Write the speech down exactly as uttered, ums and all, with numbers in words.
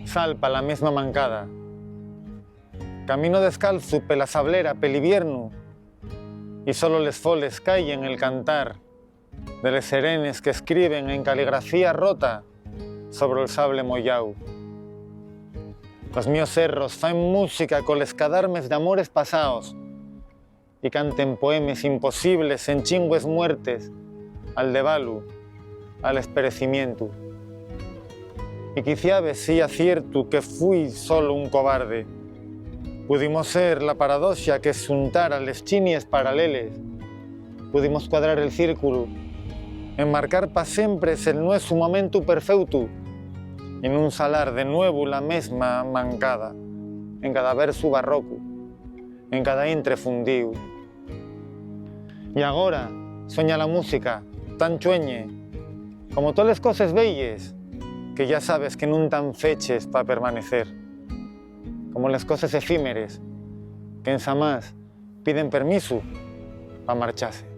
Sal pa la mesma mancada. Camino descalzu pela sablera, pel iviernu, y solo les foles callen el cantar de les serenes qu'escriben en caligrafía rota sobro'l sable moyáu. Los mios serros faen música coles cadarmes d'amores pasaos y canten poemes imposibles en chingües muertes al devalu, al esperecimientu. Y quiciabes sía ciertu que fui solo un cobarde. Pudimos ser la paradoxa que xuntara les llinies paraleles. Pudimos cuadrar el círculu, enmarcar pa sempres el nuesu momentu perfeutu y nun salar de nuevu la mesma mancada en cada versu barrocu, en cada intre fundíu. Y agora sueña la música, tan chueñe, como toles coses belles que ya sabes que nun tan feches pa permanecer, como les coses efímeres que ensamás piden permisu pa marchase.